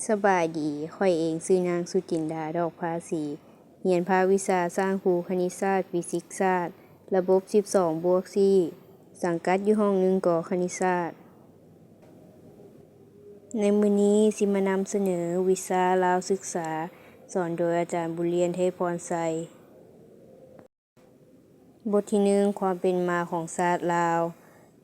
ສະບາຍດີ, ຂ້ອຍເອງຊື່ນາງສຸຈິນດາ ດອກພາສີ, ຮຽນພາກວິຊາຊ່າງຄູຄະນິດສາດ, ຟີຊິກສາດ, ລະບົບສິບສອງບວກສີ່, ສັງກັດຢູ່ຫ້ອງໜຶ່ງ ກ ຄະນິດສາດ. ໃນມື້ນີ້ຊິມານຳສະເໜີວິຊາລາວສຶກສາ, ສອນໂດຍອາຈານບຸນລຽນ ເທບພອນໄຊ. ບົດທີໜຶ່ງ ຄວາມເປັນມາຂອງຊາດລາວ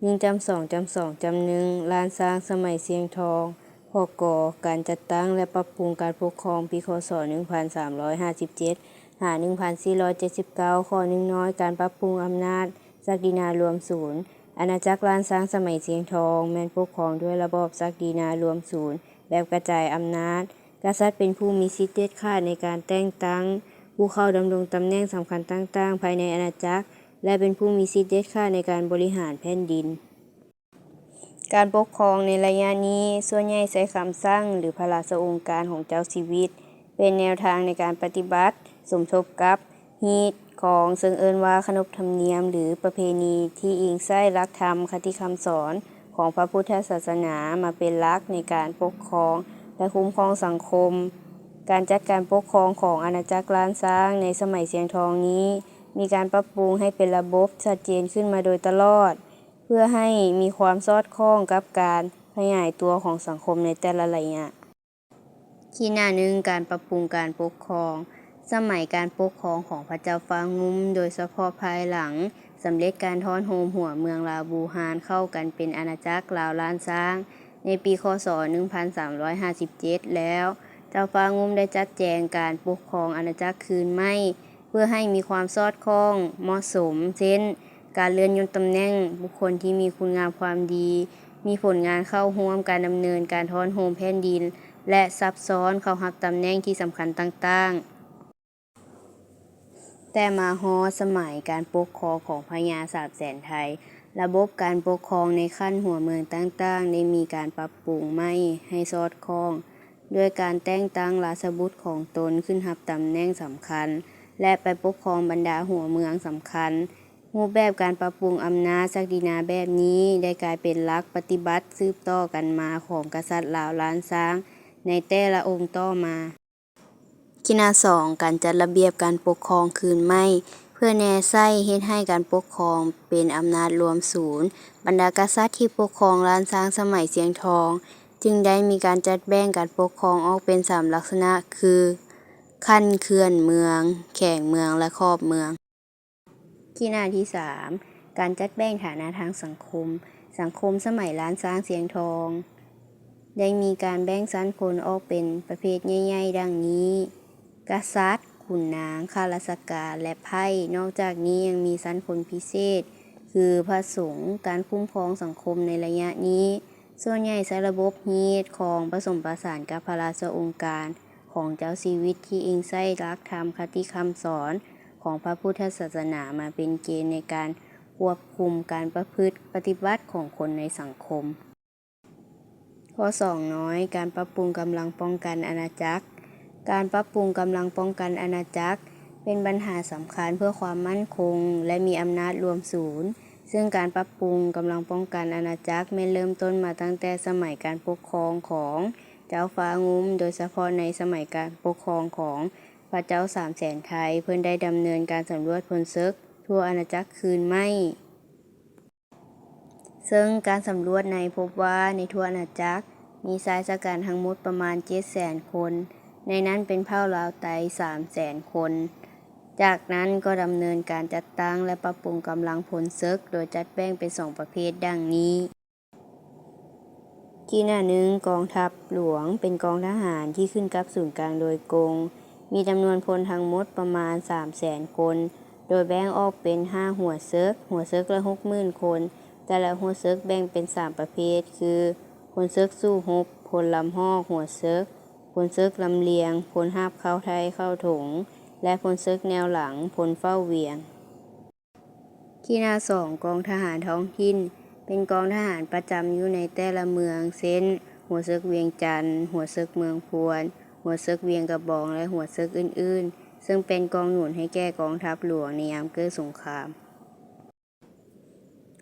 ໜຶ່ງຈ້ຳສອງຈ້ຳສອງຈ້ຳໜຶ່ງ ລ້ານຊ້າງສະໄໝຊຽງທອງ ພກ ການຈັດຕັ້ງ ແລະ ປັບປຸງການປົກຄອງ ປີ ຄ.ສ. ໜຶ່ງພັນສາມຮ້ອຍຫ້າສິບເຈັດ ຫາ ໜຶ່ງພັນສີ່ຮ້ອຍເຈັດສິບເກົ້າ. ຂໍ້ໜຶ່ງນ້ອຍ ການປັບປຸງອຳນາດສັກດິນາລວມສູນ ອານາຈັກລ້ານຊ້າງສະໄໝຊຽງທອງ ແມ່ນປົກຄອງດ້ວຍລະບອບສັກດິນາລວມສູນ ແບບກະຈາຍອຳນາດ. ກະສັດເປັນຜູ້ມີສິດເດັດຂາດໃນການແຕ່ງຕັ້ງຜູ້ເຂົ້າດຳລົງຕຳແໜ່ງສຳຄັນຕ່າງໆພາຍໃນອານາຈັກ ແລະ ເປັນຜູ້ມີສິດເດັດຂາດໃນການບໍລິຫານແຜ່ນດິນ. ການປົກຄອງໃນໄລຍະນີ້ ສ່ວນໃຫຍ່ໃຊ້ຄຳສັ່ງ ຫຼື ພະລາຊະອົງການຂອງເຈົ້າຊີວິດ ເປັນແນວທາງໃນການປະຕິບັດ, ສົມທົບກັບ ຮີດຄອງ ເຊິ່ງເອີ້ນວ່າຂະໜົບທຳນຽມ ຫຼື ປະເພນີ ທີ່ອີງໃສ່ຫຼັກທຳຄະຕິຄຳສອນຂອງພະພຸດທະສາສະໜາມາເປັນຫຼັກໃນການປົກຄອງ ແລະ ຄຸ້ມຄອງສັງຄົມ. ການຈັດການປົກຄອງຂອງອານາຈັກລ້ານຊ້າງໃນສະໄໝຊຽງທອງນີ້ ມີການປັບປຸງໃຫ້ເປັນລະບົບຊັດເຈນຂຶ້ນມາໂດຍຕະຫຼອດ ເພື່ອໃຫ້ມີຄວາມສອດຄ່ອງກັບການຂະຫຍາຍຕົວຂອງສັງຄົມໃນແຕ່ລະໄລຍະ. ຂີດໜ້າໜຶ່ງ ການປັບປຸງການປົກຄອງ. ສະໄໝການປົກຄອງຂອງພະເຈົ້າຟ້າງຸ້ມ ໂດຍສະເພາະພາຍຫຼັງສຳເລັດການທ້ອນໂຮມຫົວເມືອງລາວບູຮານເຂົ້າກັນເປັນອານາຈັກລາວລ້ານຊ້າງ ໃນປີ ຄ.ສ. ໜຶ່ງພັນສາມຮ້ອຍຫ້າສິບເຈັດແລ້ວ, ເຈົ້າຟ້າງຸ້ມໄດ້ຈັດແຈງການປົກຄອງອານາຈັກຄືນໃໝ່ ເພື່ອໃຫ້ມີຄວາມສອດຄ່ອງເໝາະສົມ ເຊັ່ນ ການເລື່ອນຍົດຕຳແໜ່ງ, ບຸກຄົນທີ່ມີຄຸນງາມຄວາມດີ, ມີຜົນງານເຂົ້າຮ່ວມການດຳເນີນການທ້ອນໂຮມແຜ່ນດິນ ແລະ ຊັບຊ້ອນເຂົ້າຮັບຕຳແໜ່ງທີ່ສຳຄັນຕ່າງໆ. ແຕ່ມາຮອດສະໄໝການປົກຄອງຂອງພະຍາສາມແສນໄທ, ລະບົບການປົກຄອງໃນຂັ້ນຫົວເມືອງຕ່າງໆ ໄດ້ມີການປັບປຸງໃໝ່ໃຫ້ສອດຄ່ອງ ດ້ວຍການແຕ່ງຕັ້ງລາຊະບຸດຂອງຕົນຂຶ້ນຮັບຕຳແໜ່ງສຳຄັນ ແລະ ໄປປົກຄອງບັນດາຫົວເມືອງສຳຄັນ. ຮູບແບບການປັບປຸງອຳນາດສັກດິນາແບບນີ້ ໄດ້ກາຍເປັນຫຼັກປະຕິບັດສືບຕໍ່ກັນມາຂອງກະສັດລາວລ້ານຊ້າງໃນແຕ່ລະອົງຕໍ່ມາ. ຂີດໜ້າສອງ ການຈັດລະບຽບການປົກຄອງຄືນໃໝ່ ເພື່ອແນໃສ່ເຮັດໃຫ້ການປົກຄອງເປັນອຳນາດລວມສູນ, ບັນດາກະສັດທີ່ປົກຄອງລ້ານຊ້າງສະໄໝຊຽງທອງ ຈຶ່ງໄດ້ມີການຈັດແບ່ງການປົກຄອງອອກເປັນສາມລັກສະນະ ຄື ຂັ້ນເຂື່ອນເມືອງ, ແຂວງເມືອງ ແລະ ຂອບເມືອງ. ຂີດໜ້າທີສາມ ການຈັດແບ່ງຖານະທາງສັງຄົມ. ສັງຄົມສະໄໝລ້ານຊ້າງຊຽງທອງ ໄດ້ມີການແບ່ງຊັ້ນຄົນອອກເປັນປະເພດໃຫຍ່ໆ ດັ່ງນີ້: ກະສັດ, ຂຸນນາງ, ຂ້າລາຊະການ ແລະ ໄພ້. ນອກຈາກນີ້ຍັງມີຊັ້ນຄົນພິເສດ ຄື ພະສົງ. ການຄຸ້ມຄອງສັງຄົມໃນໄລຍະນີ້ ສ່ວນໃຫຍ່ໃຊ້ລະບົບຮີດຄອງປະສົມປະສານກັບພະລາຊະອົງການຂອງເຈົ້າຊີວິດ ທີ່ອີງໃສ່ຫຼັກທຳຄະຕິຄຳສອນຂອງພະພຸດທະສາສະໜາມາເປັນເກນໃນການຄວບຄຸມການປະພຶດປະຕິບັດຂອງຄົນໃນສັງຄົມ. ຂໍ້ສອງນ້ອຍ ການປັບປຸງກຳລັງປ້ອງກັນອານາຈັກ. ການປັບປຸງກຳລັງປ້ອງກັນອານາຈັກ ເປັນບັນຫາສຳຄັນເພື່ອຄວາມໝັ້ນຄົງ ແລະ ມີອຳນາດລວມສູນ, ເຊິ່ງການປັບປຸງກຳລັງປ້ອງກັນອານາຈັກ ແມ່ນເລີ່ມຕົ້ນມາຕັ້ງແຕ່ສະໄໝການປົກຄອງຂອງເຈົ້າຟ້າງຸ້ມ, ໂດຍສະເພາະໃນສະໄໝການປົກຄອງຂອງພະເຈົ້າສາມແສນໄທ, ເພິ່ນໄດ້ດຳເນີນການສຳຫຼວດພົນເສິກທົ່ວອານາຈັກຄືນໃໝ່. ເຊິ່ງການສຳຫຼວດໃນພົບວ່າໃນທົ່ວອານາຈັກມີຊາຍຊະກັນທັງໝົດປະມານເຈັດແສນຄົນ, ໃນນັ້ນເປັນເຜົ່າລາວໄຕສາມແສນຄົນ. ຈາກນັ້ນກໍດຳເນີນການຈັດຕັ້ງ ແລະ ປັບປຸງກຳລັງພົນເສິກ ໂດຍຈັດແບ່ງເປັນສອງປະເພດດັ່ງນີ້. ທີ່ໜ້າໜຶ່ງ ກອງທັບຫຼວງ ເປັນກອງທະຫານທີ່ຂຶ້ນກັບສູນກາງໂດຍກົງ, ມີຈຳນວນພົນທັງໝົດປະມານສາມແສນຄົນ, ໂດຍແບ່ງອອກເປັນຫ້າຫົວເສິກ, ຫົວເສິກລະຫົກໝື່ນຄົນ. ແຕ່ລະຫົວເສິກແບ່ງເປັນສາມປະເພດ ຄື ພົນເສິກສູ້ຮົບ, ພົນລຳຮອກຫົວເສິກ, ພົນເສິກລຳລຽງ, ພົນຫາບເຂົ້າໄຖ່ເຂົ້າຖົງ ແລະ ພົນເສິກແນວຫຼັງ, ພົນເຝົ້າວຽງ. ທີ່ໜ້າສອງ ກອງທະຫານທ້ອງຖິ່ນ ເປັນກອງທະຫານປະຈຳຢູ່ໃນແຕ່ລະເມືອງ ເຊັ່ນ ຫົວເສິກວຽງຈັນ, ຫົວເສິກເມືອງພວນ, ຫົວເສິກວຽງກະບອງ ແລະ ຫົວເສິກອື່ນໆ ເຊິ່ງເປັນກອງໜູນໃຫ້ແກ່ກອງທັບຫຼວງໃນຍາມເກີດສົງຄາມ.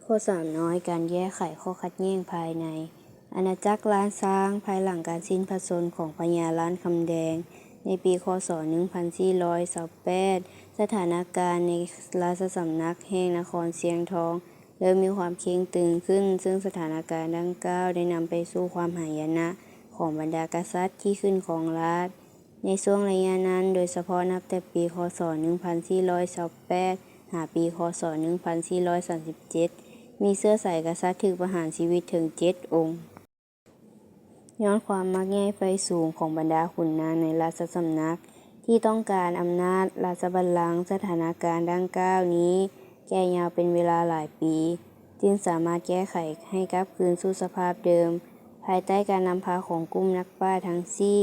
ຂໍ້ສາມນ້ອຍ ການແກ້ໄຂຂໍ້ຂັດແຍ່ງພາຍໃນ. ອານາຈັກລ້ານຊ້າງ. ພາຍຫຼັງການສິ້ນພະຊົນຂອງພະຍາລ້ານຄຳແດງໃນປີ ຄ.ສ. ໜຶ່ງພັນສີ່ຮ້ອຍຊາວແປດ, ສະຖານະການໃນລາຊະສຳນັກແຫ່ງນະຄອນຊຽງທອງເລີ່ມມີຄວາມເຄັ່ງຕຶງຂຶ້ນ, ເຊິ່ງສະຖານະການດັ່ງກ່າວໄດ້ນຳໄປສູ່ຄວາມຫາຍະນະຂອງບັນດາກະສັດທີ່ຂຶ້ນຄອງລາດ. ໃນຊ່ວງໄລຍະນັ້ນ, ໂດຍສະເພາະນັບແຕ່ປີ ຄ.ສ. ໜຶ່ງພັນສີ່ຮ້ອຍຊາວແປດ ຫາປີ ຄ.ສ. ໜຶ່ງພັນສີ່ຮ້ອຍສາມສິບເຈັດ ມີເຊື້ອສາຍກະສັດຖືກປະຫານຊີວິດເຖິງເຈັດອົງ. ຍ້ອນຄວາມມັກໃຫຍ່ໃຝ່ສູງຂອງບັນດາຂຸນນາງໃນລາຊະສຳນັກ ທີ່ຕ້ອງການອຳນາດລາຊະບັນລັງ, ສະຖານະການດັ່ງກ່າວນີ້ແກ່ຍາວເປັນເວລາຫຼາຍປີ, ຈຶ່ງສາມາດແກ້ໄຂໃຫ້ກັບຄືນສູ່ສະພາບເດີມ ພາຍໃຕ້ການນຳພາຂອງກຸ່ມນັກປາດທັງສີ່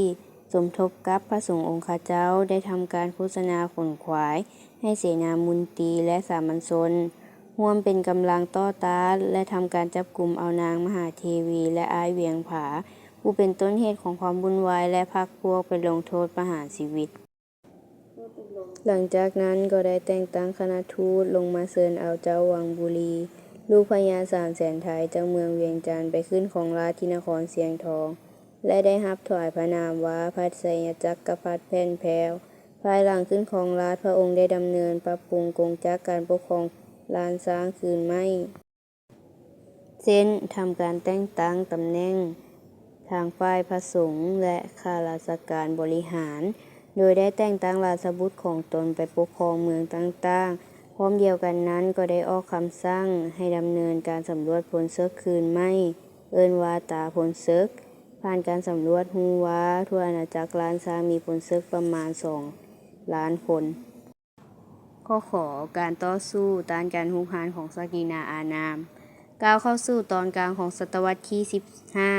ສົມທົບກັບພະສົງອົງຄະເຈົ້າ ໄດ້ທຳການໂຄສະນາຂົນຂວາຍໃຫ້ເສນາມົນຕີ ແລະ ສາມັນຊົນ ຮ່ວມເປັນກຳລັງຕໍ່ຕ້ານ ແລະ ທຳການຈັບກຸມເອົານາງມະຫາເທວີແລະອ້າຍວຽງຜາ ຜູ້ເປັນຕົ້ນເຫດຂອງຄວາມວຸ່ນວາຍ ແລະ ພັກພວກໄປລົງໂທດປະຫານຊີວິດ. ຫຼັງຈາກນັ້ນກໍໄດ້ແຕ່ງຕັ້ງຄະນະທູດລົງມາເຊີນເອົາເຈົ້າວັງບູລີ ລູກພະຍາສາມແສນໄທ ຈາກເມືອງວຽງຈັນໄປຂຶ້ນຄອງລາດທີ່ນະຄອນຊຽງທອງ ແລະ ໄດ້ຮັບຖວາຍພະນາມວ່າ ພັດໄຊຍະຈັກກະພັດແຜ່ນແພ້ວ. ພາຍຫຼັງຂຶ້ນຄອງລາດ, ພະອົງໄດ້ດຳເນີນປັບປຸງກົງຈັກການປົກຄອງລ້ານຊ້າງຄືນໃໝ່, ເຊັ່ນ ທຳການແຕ່ງຕັ້ງຕຳແໜ່ງທາງຝ່າຍພະສົງ ແລະ ຂ້າລາຊະການບໍລິຫານ, ໂດຍໄດ້ແຕ່ງຕັ້ງລາຊະບຸດຂອງຕົນໄປປົກຄອງເມືອງຕ່າງໆ. ພ້ອມດຽວກັນນັ້ນ, ກໍໄດ້ອອກຄຳສັ່ງໃຫ້ດຳເນີນການສຳຫຼວດພົນເສິກຄືນໃໝ່, ເອີ້ນວ່າຕາພົນເສິກ. ຜ່ານການສຳຫຼວດຮູ້ວ່າທົ່ວອານາຈັກລ້ານຊ້າງມີພົນເສິກປະມານສອງລ້ານຄົນ. ຂໍ້ຂໍ ການຕໍ່ສູ້ຕ້ານການຮຸກຮານຂອງສັກດິນາອານາມ. ກ້າວເຂົ້າສູ່ຕອນກາງຂອງສະຕະວັດທີສິບຫ້າ,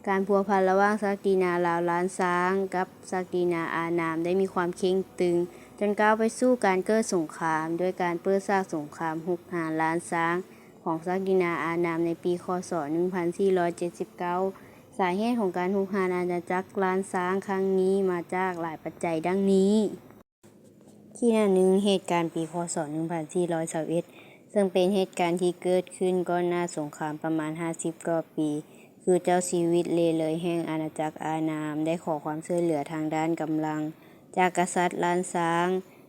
ການພົວພັນລະຫວ່າງສັກດິນາລາວລ້ານຊ້າງກັບສັກດິນາອານາມໄດ້ມີຄວາມເຄັ່ງຕຶງ, ຈົນກ້າວໄປສູ່ການເກີດສົງຄາມ ດ້ວຍການເປີດສາກສົງຄາມຮຸກຮານລ້ານຊ້າງ ຂອງສັກດິນາອານາມໃນປີ ຄ.ສ. ໜຶ່ງພັນສີ່ຮ້ອຍເຈັດສິບເກົ້າ. ສາເຫດຂອງການຮຸກຮານອານາຈັກລ້ານຊ້າງຄັ້ງນີ້ມາຈາກຫຼາຍປັດໄຈດັ່ງນີ້. ທີໜຶ່ງ, ເຫດການປີ ຄ.ສ. ໜຶ່ງພັນສີ່ຮ້ອຍຊາວເອັດ ເຊິ່ງເປັນເຫດການທີ່ເກີດຂຶ້ນກ່ອນໜ້າສົງຄາມປະມານຫ້າສິບກວ່າປີ, ຄືເຈົ້າຊີວິດເລເລີຍແຫ່ງອານາຈັກອານາມ ໄດ້ຂໍຄວາມຊ່ວຍເຫຼືອທາງດ້ານກຳລັງຈາກກະສັດລ້ານຊ້າງ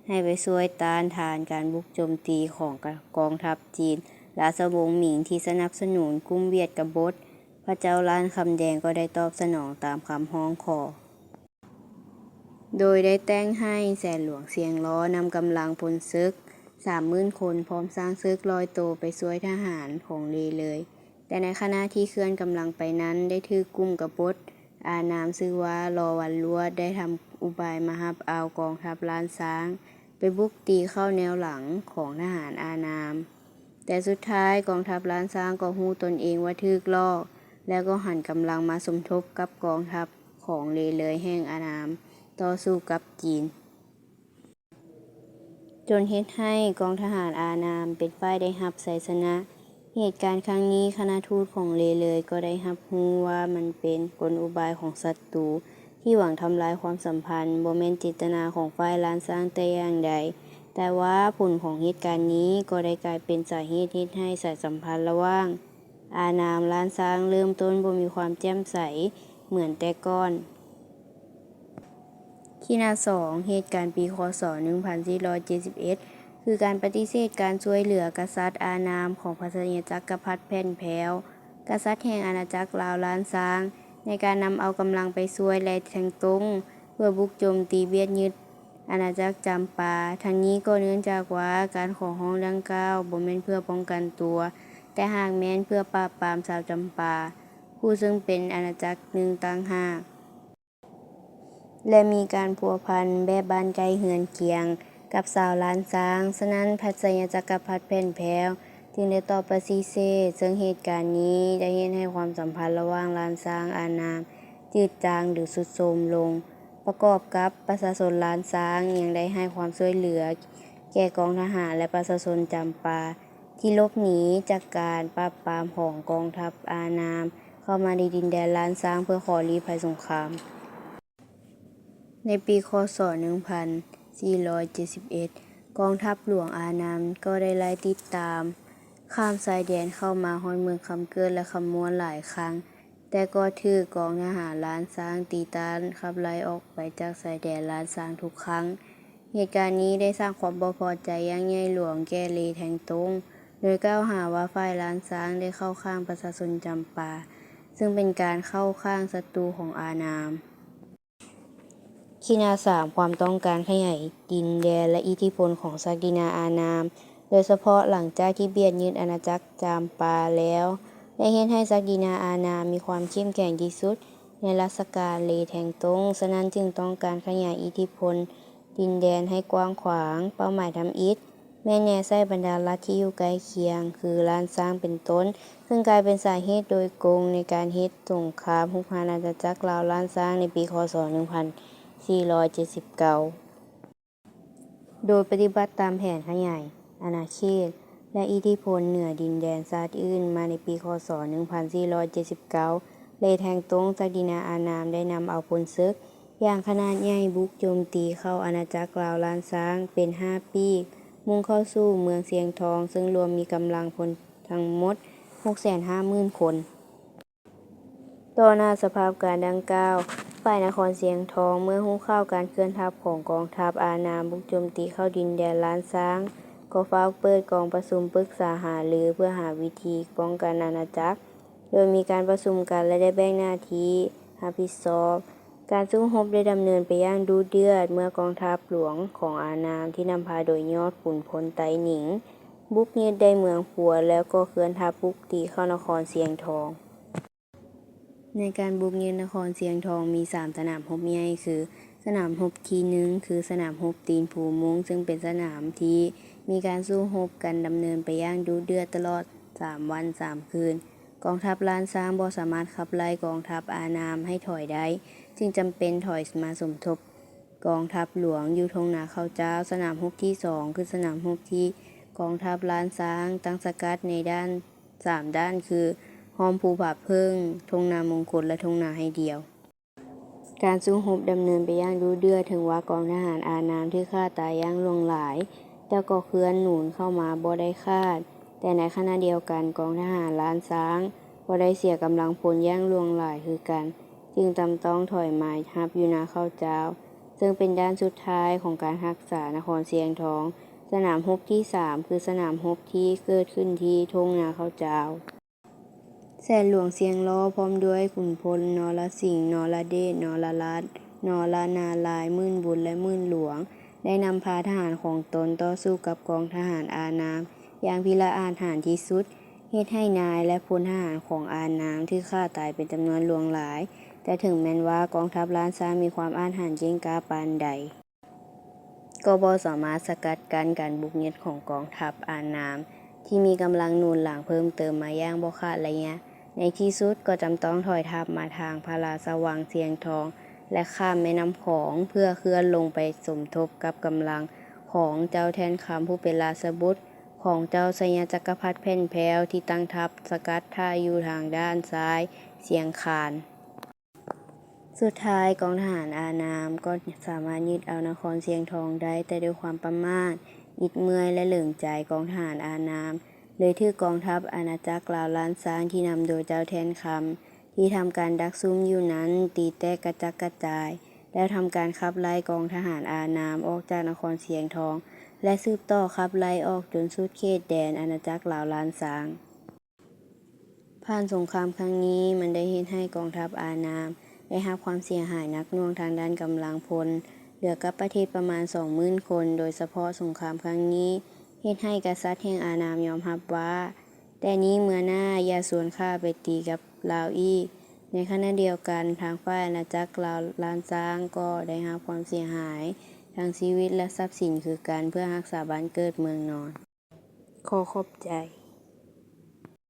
ໃຫ້ໄປຊ່ວຍຕ້ານທານການບຸກໂຈມຕີຂອງກອງທັບຈີນ. ລາຊະວົງໝິງທີ່ສະໜັບສະໜູນກຸ່ມວຽດກະບົດ, ພະເຈົ້າລ້ານຄຳແດງກໍໄດ້ຕອບສະໜອງຕາມຄຳຮ້ອງຂໍ ໂດຍໄດ້ແຕ່ງໃຫ້ແສນຫຼວງຊຽງລໍນຳກຳລັງພົນເສິກສາມໝື່ນຄົນ ພ້ອມຊ້າງເສິກຮ້ອຍໂຕໄປຊ່ວຍທະຫານຂອງເລເລີຍ. ແຕ່ໃນຂະນະທີ່ເຄື່ອນກຳລັງໄປນັ້ນ ໄດ້ຖືກກຸ່ມກະບົດອານາມຊື່ວ່າລໍວັນລວດ ໄດ້ທຳອຸບາຍມາຮັບເອົາກອງທັບລ້ານຊ້າງ ໄປບຸກຕີເຂົ້າແນວຫຼັງຂອງທະຫານອານາມ. ແຕ່ສຸດທ້າຍກອງທັບລ້ານຊ້າງກໍຮູ້ຕົນເອງວ່າຖືກຫຼອກ ແລ້ວກໍຫັນກຳລັງມາສົມທົບກັບກອງທັບຂອງເລເລີຍແຫ່ງອານາມ ຕໍ່ສູ້ກັບຈີນ ຈົນເຮັດໃຫ້ກອງທະຫານອານາມເປັນຝ່າຍໄດ້ຮັບໄຊຊະນະ. ເຫດການຄັ້ງນີ້ ຄະນະທູດຂອງເລເລີຍກໍໄດ້ຮັບຮູ້ວ່າມັນເປັນກົນອຸບາຍຂອງສັດຕູ ທີ່ຫວັງທຳລາຍຄວາມສຳພັນ, ບໍ່ແມ່ນເຈດຕະນາຂອງຝ່າຍລ້ານຊ້າງແຕ່ຢ່າງໃດ. ແຕ່ວ່າຜົນຂອງເຫດການນີ້ກໍໄດ້ກາຍເປັນສາເຫດເຮັດໃຫ້ສາຍສຳພັນລະຫວ່າງອານາມລ້ານຊ້າງເລີ່ມຕົ້ນບໍ່ມີຄວາມແຈ່ມໃສເໝືອນແຕ່ກ່ອນ. ທີສອງ, ເຫດການປີ ຄ.ສ. ໜຶ່ງພັນສີ່ຮ້ອຍເຈັດສິບເອັດ ຄືການປະຕິເສດການຊ່ວຍເຫຼືອກະສັດອານາມຂອງພັດໄຊຍະຈັກກະພັດແຜ່ນແພ້ວ, ກະສັດແຫ່ງອານາຈັກລາວລ້ານຊ້າງ ໃນການນຳເອົາກຳລັງໄປຊ່ວຍ ແລະ ແທງຕົງ ເພື່ອບຸກໂຈມຕີບຽດຍຶດອານາຈັກຈຳປາ. ທັງນີ້ກໍເນື່ອງຈາກວ່າການຂໍຮ້ອງດັ່ງກ່າວບໍ່ແມ່ນເພື່ອປ້ອງກັນຕົວ, ແຕ່ຫາກແມ່ນເພື່ອປາບປາມຊາວຈຳປາ ຜູ້ເຊິ່ງເປັນອານາຈັກໜຶ່ງຕ່າງຫາກ ແລະ ມີການພົວພັນແບບບ້ານໃກ້ເຮືອນຄຽງກັບຊາວລ້ານຊ້າງ. ສະນັ້ນ ພັດໄຊຍະຈັກກະພັດແຜ່ນແພ້ວຈຶ່ງໄດ້ຕອບປະຕິເສດ, ເຊິ່ງເຫດການນີ້ໄດ້ເຮັດໃຫ້ຄວາມສຳພັນລະຫວ່າງລ້ານຊ້າງອານາມຈືດຈາງ ຫຼື ຊຸດໂຊມລົງ, ປະກອບກັບປະຊາຊົນລ້ານຊ້າງຍັງໄດ້ໃຫ້ຄວາມຊ່ວຍເຫຼືອແກ່ກອງທະຫານ ແລະ ປະຊາຊົນຈຳປາ ທີ່ຫຼົບໜີຈາກການປາບປາມຂອງກອງທັບອານາມ ເຂົ້າມາໃນດິນແດນລ້ານຊ້າງເພື່ອຂໍລີ້ໄພສົງຄາມ. ໃນປີ ຄ.ສ. ໜຶ່ງພັນສີ່ຮ້ອຍເຈັດສິບເອັດ ກອງທັບຫຼວງອານາມກໍໄດ້ໄລ່ຕິດຕາມຂ້າມຊາຍແດນເຂົ້າມາຮອດເມືອງຄຳເກີດ ແລະ ຄຳມ່ວນຫຼາຍຄັ້ງ. ແຕ່ກໍຖືກກອງທະຫານລ້ານຊ້າງຕີຕ້ານຂັບໄລ່ອອກໄປຈາກຊາຍແດນລ້ານຊ້າງທຸກຄັ້ງ. ເຫດການນີ້ໄດ້ສ້າງຄວາມບໍ່ພໍໃຈຢ່າງໃຫຍ່ຫຼວງແກ່ເລແທງຕົງ ໂດຍກ່າວຫາວ່າຝ່າຍລ້ານຊ້າງໄດ້ເຂົ້າຂ້າງປະຊາຊົນຈຳປາ, ເຊິ່ງເປັນການເຂົ້າຂ້າງສັດຕູຂອງອານາມ. ຂີດໜ້າສາມ ຄວາມຕ້ອງການຂະຫຍາຍດິນແດນ ແລະ ອິດທິພົນຂອງສັກດິນາອານາມ, ໂດຍສະເພາະຫຼັງຈາກທີ່ບຽດຍຶດອານາຈັກຈຳປາແລ້ວ, ໄດ້ເຮັດໃຫ້ສັກດິນາອານາມມີຄວາມເຂັ້ມແຂງທີ່ສຸດໃນລັດຊະການເລແທງຕົງ, ສະນັ້ນຈຶ່ງຕ້ອງການຂະຫຍາຍອິດທິພົນດິນແດນໃຫ້ກວ້າງຂວາງ. ເປົ້າໝາຍທຳອິດ ແມ່ນແນໃສ່ບັນດາລັດທີ່ຢູ່ໃກ້ຄຽງ ຄືລ້ານຊ້າງເປັນຕົ້ນ, ເຊິ່ງກາຍເປັນສາເຫດໂດຍກົງໃນການເຮັດສົງຄາມຮຸກຮານອານາຈັກລາວລ້ານຊ້າງໃນປີ ຄ.ສ. ໜຶ່ງພັນສີ່ຮ້ອຍເຈັດສິບເກົ້າ ໂດຍປະຕິບັດຕາມແຜນຂະຫຍາຍອານາເຂດ ແລະ ອິດທິພົນເໜືອດິນແດນຊາດອື່ນມາໃນປີ ຄ.ສ. ໜຶ່ງພັນສີ່ຮ້ອຍເຈັດສິບເກົ້າ ເລແທງຕົງ ສັກດິນາອານາມ ໄດ້ນຳເອົາພົນເສິກ ຢ່າງຂະໜາດໃຫຍ່ບຸກໂຈມຕີເຂົ້າອານາຈັກລາວລ້ານຊ້າງເປັນຫ້າປີກ, ມຸ່ງເຂົ້າສູ່ເມືອງຊຽງທອງ, ເຊິ່ງລວມມີກຳລັງພົນທັງໝົດຫົກແສນຫ້າໝື່ນຄົນ. ຕໍ່ໜ້າສະພາບການດັ່ງກ່າວ, ຝ່າຍນະຄອນຊຽງທອງເມື່ອຮູ້ຂ່າວການເຄື່ອນທັບຂອງກອງທັບອານາມບຸກໂຈມຕີເຂົ້າດິນແດນລ້ານຊ້າງ, ກໍຟ້າວເປີດກອງປະຊຸມປຶກສາຫາລືເພື່ອຫາວິທີປ້ອງກັນອານາຈັກ. ໂດຍມີການປະຊຸມກັນ ແລະ ໄດ້ແບ່ງໜ້າທີ່ຮັບຜິດຊອບ. ການສູ້ຮົບໄດ້ດຳເນີນໄປຢ່າງດຸເດືອດ ເມື່ອກອງທັບຫຼວງຂອງອານາມ ທີ່ນຳພາໂດຍຍອດຂຸນພົນໄຕໜິງ ບຸກຍຶດໄດ້ເມືອງປົວ ແລ້ວກໍເຄື່ອນທັບບຸກຕີເຂົ້ານະຄອນຊຽງທອງ. ໃນການບຸກຍຶດນະຄອນຊຽງທອງມີສາມສະໜາມຮົບໃຫຍ່ ຄື ສະໜາມຮົບທີໜຶ່ງ ຄື ສະໜາມຮົບຕີນພູມຸງ ເຊິ່ງເປັນສະໜາມທີ່ມີການສູ້ຮົບກັນດຳເນີນໄປຢ່າງດຸເດືອດຕະຫຼອດສາມວັນສາມຄືນ. ກອງທັບລ້ານຊ້າງບໍ່ສາມາດຂັບໄລ່ກອງທັບອານາມໃຫ້ຖອຍໄດ້, ຈຶ່ງຈຳເປັນຖອຍມາສົມທົບກອງທັບຫຼວງຢູ່ທົ່ງນາເຂົ້າຈ້າວ. ສະໜາມຮົບທີສອງ ຄື ສະໜາມຮົບທີ່ກອງທັບລ້ານຊ້າງຕັ້ງສະກັດໃນດ້ານ ສາມດ້ານ ຄື ຮ່ອມພູຜາເຜິ້ງ, ທົ່ງນາມົງຄຸດ ແລະ ທົ່ງນາໄຮ່ດ່ຽວ. ການສູ້ຮົບດຳເນີນໄປຢ່າງດຸເດືອດ, ເຖິງວ່າກອງທະຫານອານາມຖືກຂ້າຕາຍຢ່າງຫຼວງຫຼາຍ, ແຕ່ກໍເຄື່ອນໜູນເຂົ້າມາບໍ່ໄດ້ຂາດ. ແຕ່ໃນຂະນະດຽວກັນ, ກອງທະຫານລ້ານຊ້າງກໍໄດ້ເສຍກຳລັງພົນຢ່າງຫຼວງຫຼາຍຄືກັນ, ຈຶ່ງຈຳຕ້ອງຖອຍມາຮັບຢູ່ນາເຂົ້າຈ້າວ, ເຊິ່ງເປັນດ້ານສຸດທ້າຍຂອງການຮັກສານະຄອນຊຽງທອງ. ສະໜາມຮົບທີສາມ ຄື ສະໜາມຮົບທີ່ເກີດຂຶ້ນທີ່ທົ່ງນາເຂົ້າຈ້າວ. ແສນຫຼວງຊຽງລໍ ພ້ອມດ້ວຍຂຸນພົນ ນໍລະສິງ, ນໍລະເດດ, ນໍລະລາດ, ນໍລະນາລາຍ, ໝື່ນບຸນ ແລະ ໝື່ນຫຼວງ ໄດ້ນຳພາທະຫານຂອງຕົນຕໍ່ສູ້ກັບກອງທະຫານອານາມຢ່າງພິລະອາດຫານທີ່ສຸດ, ເຮັດໃຫ້ນາຍ ແລະ ພົນທະຫານຂອງອານາມຖືກຂ້າຕາຍເປັນຈຳນວນຫຼວງຫຼາຍ. ແຕ່ເຖິງແມ່ນວ່າກອງທັບລ້ານຊ້າງມີຄວາມອາດຫານເກັ່ງກ້າປານໃດ, ກໍບໍ່ສາມາດສະກັດກັ້ນການບຸກຍຶດຂອງກອງທັບອານາມ ທີ່ມີກຳລັງໜູນຫຼັງເພີ່ມເຕີມມາຢ່າງບໍ່ຂາດໄລຍະ. ໃນທີ່ສຸດກໍຈຳຕ້ອງຖອຍທັບມາທາງພະລາຊະວັງຊຽງທອງ ແລະ ຂ້າມແມ່ນ້ຳຂອງ ເພື່ອເຄື່ອນລົງໄປສົມທົບກັບກຳລັງຂອງເຈົ້າແທ່ນຄຳ ຜູ້ເປັນລາຊະບຸດຂອງເຈົ້າໄຊຍະຈັກກະພັດແຜ່ນແພ້ວ ທີ່ຕັ້ງທັບສະກັດຖ້າຢູ່ທາງດ້ານຊ້າຍຊຽງຄານ. ສຸດທ້າຍກອງທະຫານອານາມກໍສາມາດຍຶດເອົານະຄອນຊຽງທອງໄດ້, ແຕ່ດ້ວຍຄວາມປະໝາດ, ອິດເມື່ອຍ ແລະ ເຫຼີງໃຈ, ກອງທະຫານອານາມເລີຍຖືກກອງທັບອານາຈັກລາວລ້ານຊ້າງທີ່ນຳໂດຍເຈົ້າແທ່ນຄຳ ທີ່ທຳການດັກຊຸ່ມຢູ່ນັ້ນ ຕີແຕກກະຈັດກະຈາຍ, ແລ້ວທຳການຂັບໄລ່ກອງທະຫານອານາມອອກຈາກນະຄອນຊຽງທອງ ແລະ ສືບຕໍ່ຂັບໄລ່ອອກຈົນສຸດເຂດແດນອານາຈັກລາວລ້ານຊ້າງ. ຜ່ານສົງຄາມຄັ້ງນີ້ ມັນໄດ້ເຮັດໃຫ້ກອງທັບອານາມໄດ້ຮັບຄວາມເສຍຫາຍໜັກໜ່ວງທາງດ້ານກຳລັງພົນ, ເຫຼືອກັບປະເທດປະມານສອງໝື່ນຄົນ. ໂດຍສະເພາະສົງຄາມຄັ້ງນີ້ ເຮັດໃຫ້ກະສັດແຫ່ງອານາມຍອມຮັບວ່າ ແຕ່ນີ້ເມືອໜ້າຢ່າຊວນຂ້າໄປຕີກັບລາວອີກ. ໃນຂະນະດຽວກັນ, ທາງຝ່າຍອານາຈັກລາວລ້ານຊ້າງກໍໄດ້ຮັບຄວາມເສຍຫາຍທັງຊີວິດ ແລະ ຊັບສິນຄືກັນ ເພື່ອຮັກສາບ້ານເກີດເມືອງນອນ. ຂໍຂອບໃຈ.